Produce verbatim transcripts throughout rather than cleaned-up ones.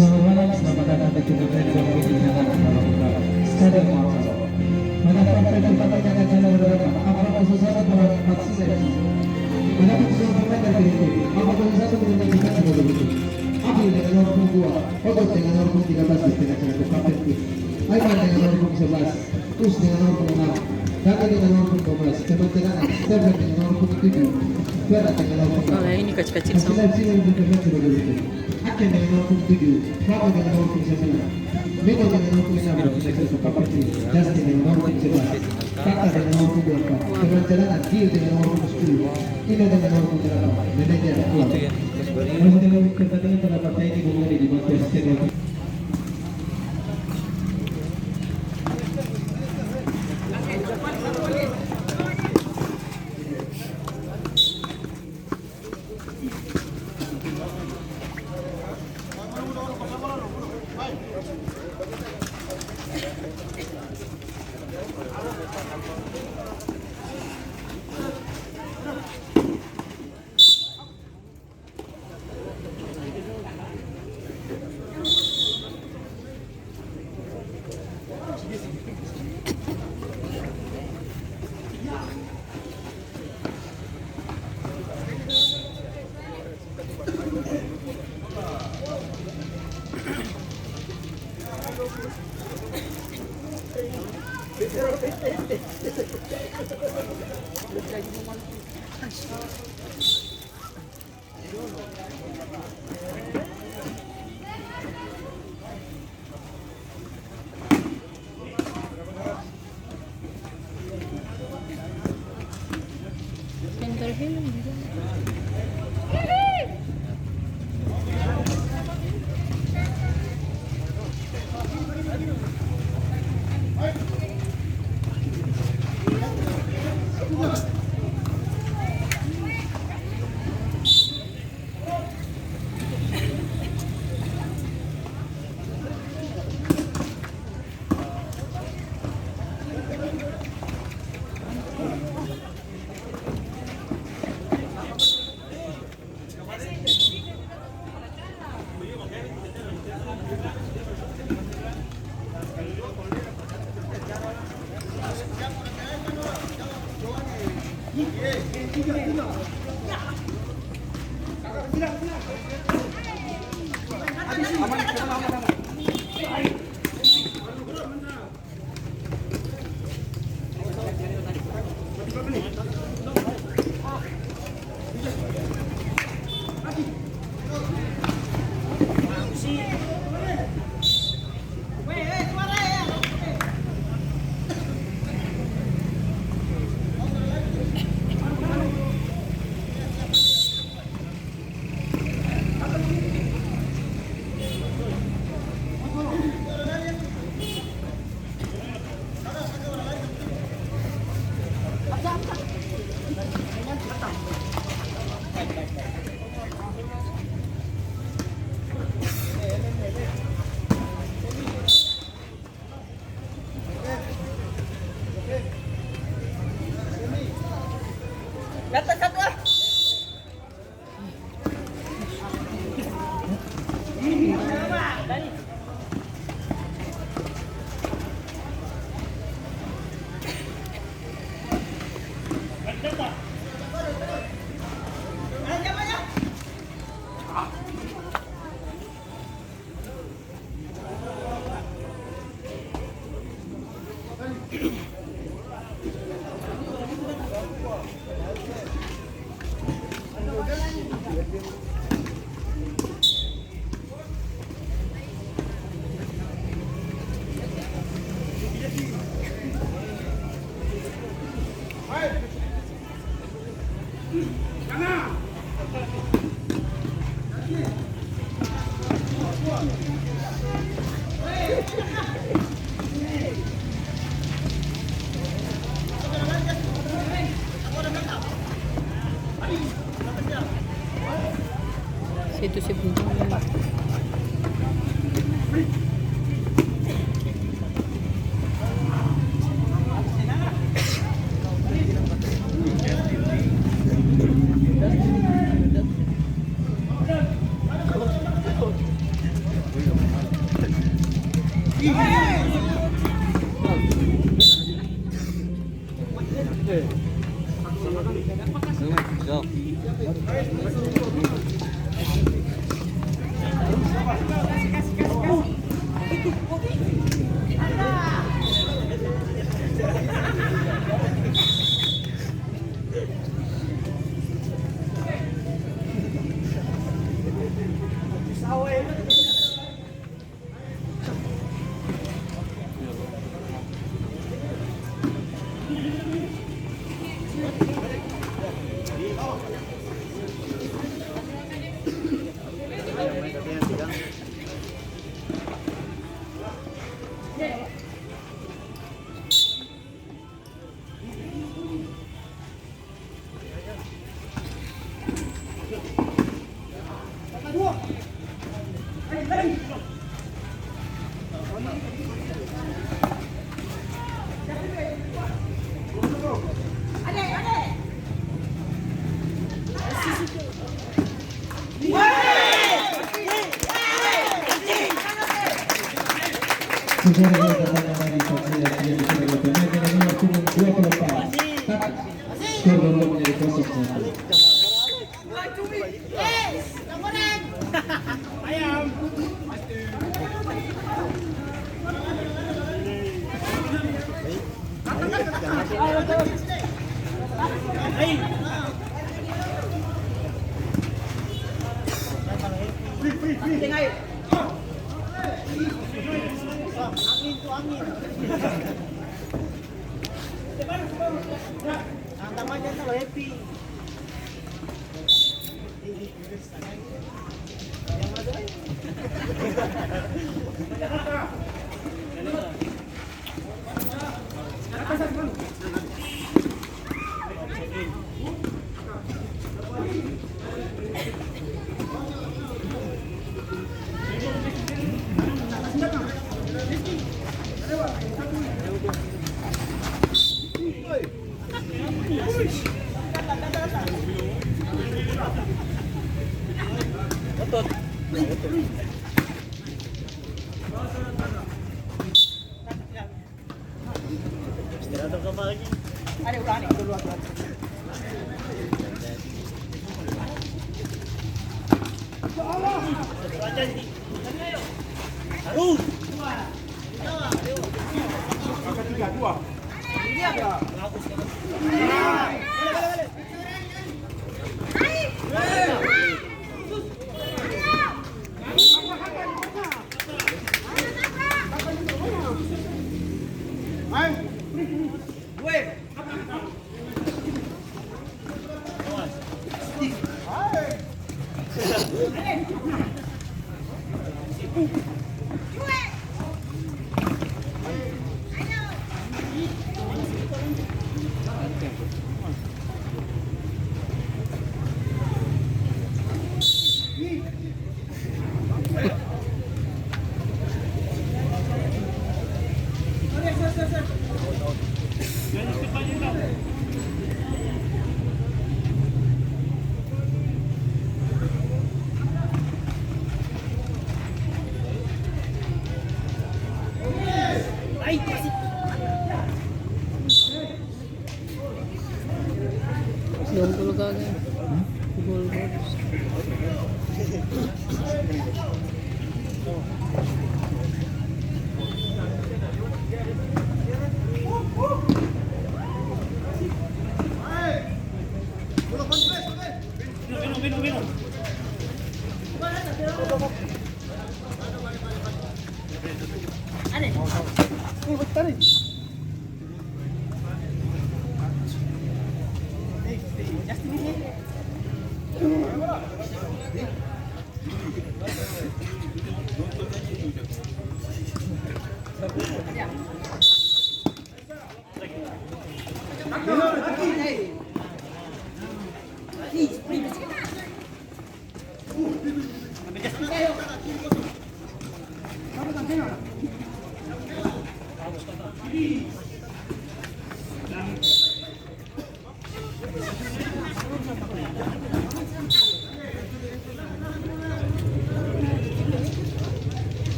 Selamat datang di Turnamen Komedi Minangkabau. Stadion Mawasalo. Pada partai pertama kita akan jalan berdepan. Apa khusus satu buat Maximus? Pada khusus satu pemain dari P D P. Apa khusus satu pemain dari P D P? April dengan nomor punggung dua. Otot dengan nomor punggung tiga belas di tengah-tengah kapten tim. Aiman dengan nomor punggung sebelas. Us dengan nomor punggung enam. Dani dengan nomor punggung dua belas. Teman cadangan, Stephen dengan nomor punggung tujuh. Vera dengan nomor punggung empat. Kalau yang ini kecil-kecil sama. Sembilan, sembilan, sembilan, sembilan, sembilan. Aken dengan nomor punggung tujuh. Fabio dengan nomor punggung sembilan. Mino dengan nomor punggung enam. Justin dengan nomor punggung sebelas. Tata dengan nomor punggung dua puluh empat. Teman cadangan, Gil dengan nomor punggung sepuluh. Ina dengan nomor punggung delapan. Manajer, Tuan. Itu ya, terus baru. Masih dalam pertandingan pada partai ini, Bung Adi, di Matias Stadium. Situ sih punya. Saudara, kita tanya lagi, saudara, dia bisa dengan pemain dengan nomor punggung dua puluh empat. Skor berubah menjadi kosong satu. Dong puluh kali. Gol, gol.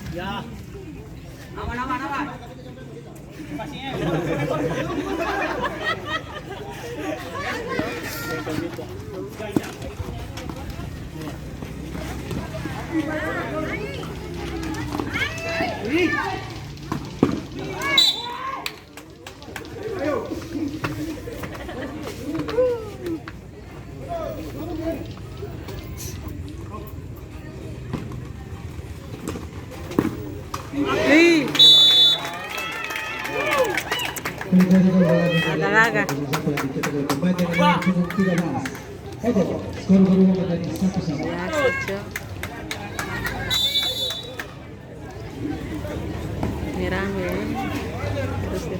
Ya. Aman, aman, aman. Ih. Laga-laga. Skor baru menjadi satu sama. Ya, kacau. Ini rame, ya. Terus, ya.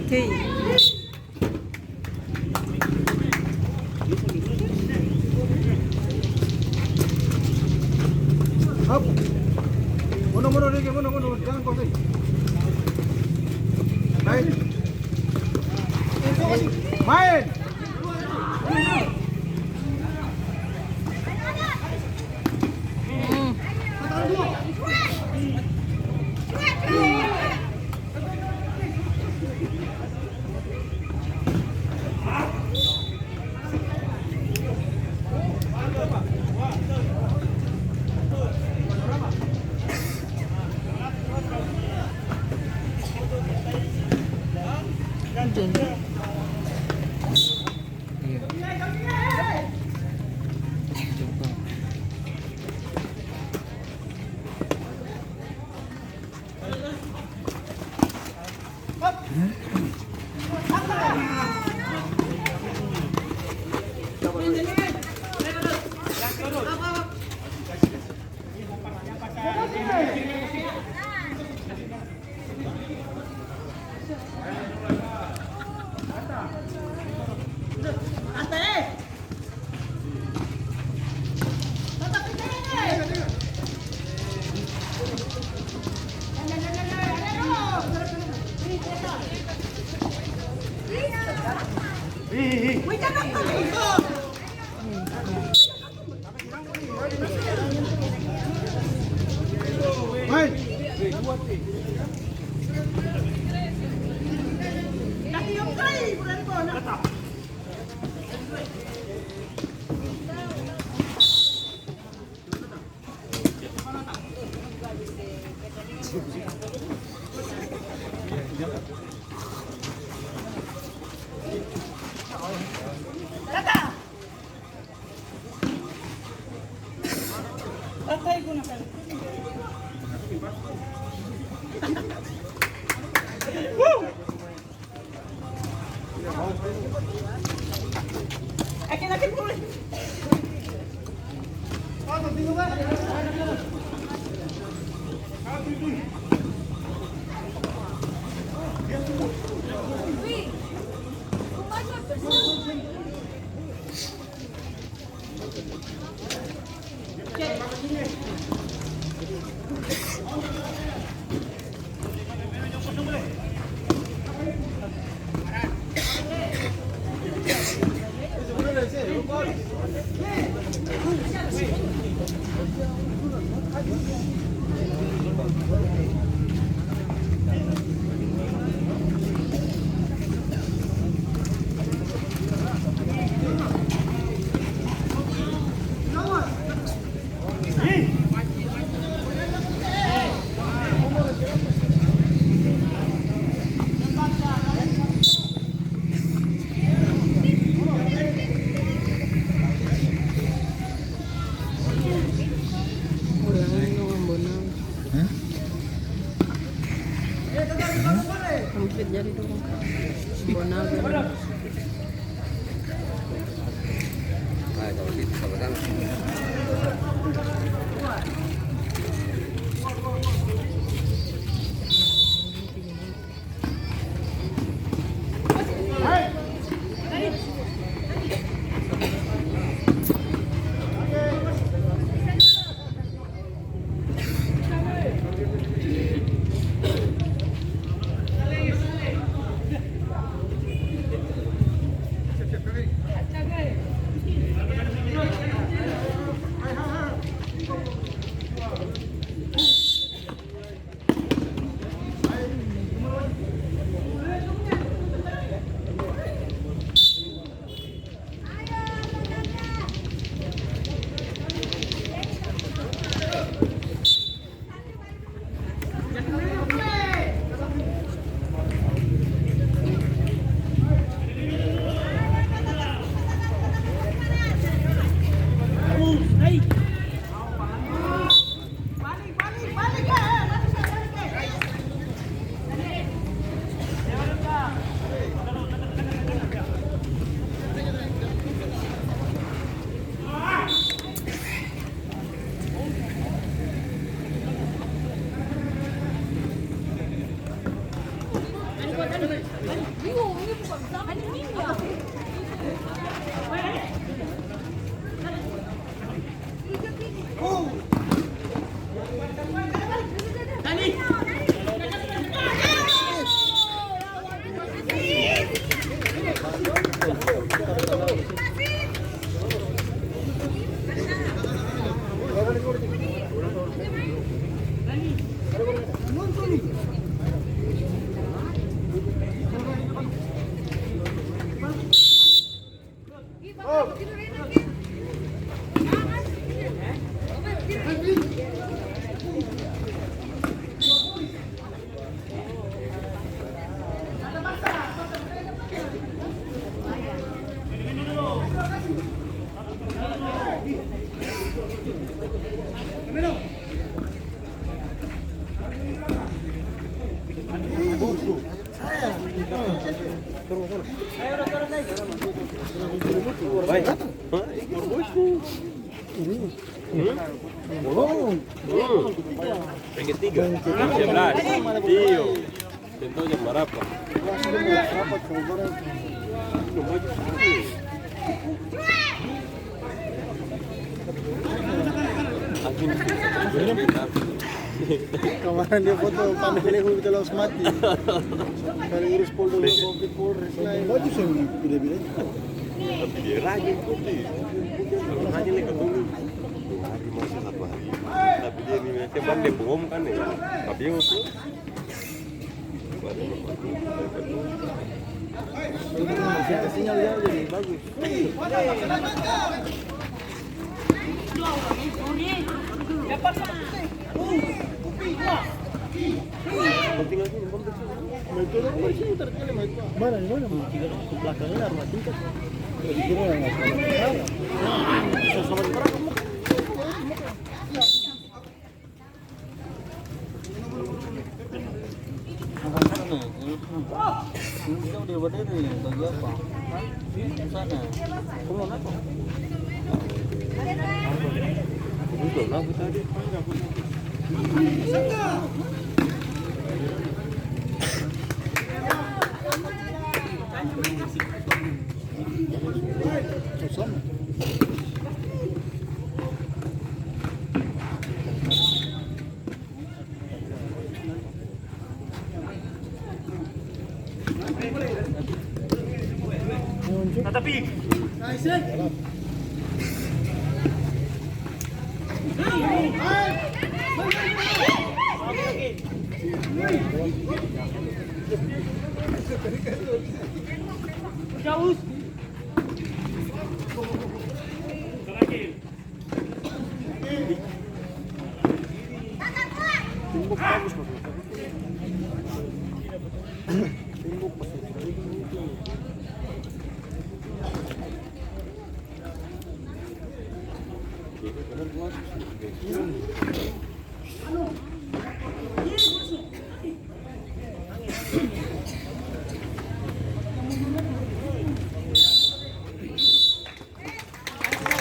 Oke. Hap. Mundur, mundur, Riki, mundur, mundur. Jangan kau tadi. Main. Main. Hujan, ya? Iya. Coba. Bonaga. Yang ketiga, jam sebelas. Iyo. Seng tau jam barapa. Kemarin dia foto pandai lehu, kita langsung mati. Kali urus polda, Polres lain. Baju seng beda-beda. Tapi dia rajin putih. Kalau rajin dia katong dua hari masih satu hari. Tapi dia ni, dia pung om kan ya. Tapi dia waktu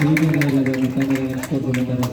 Ini adalah ditambah dengan skor sementara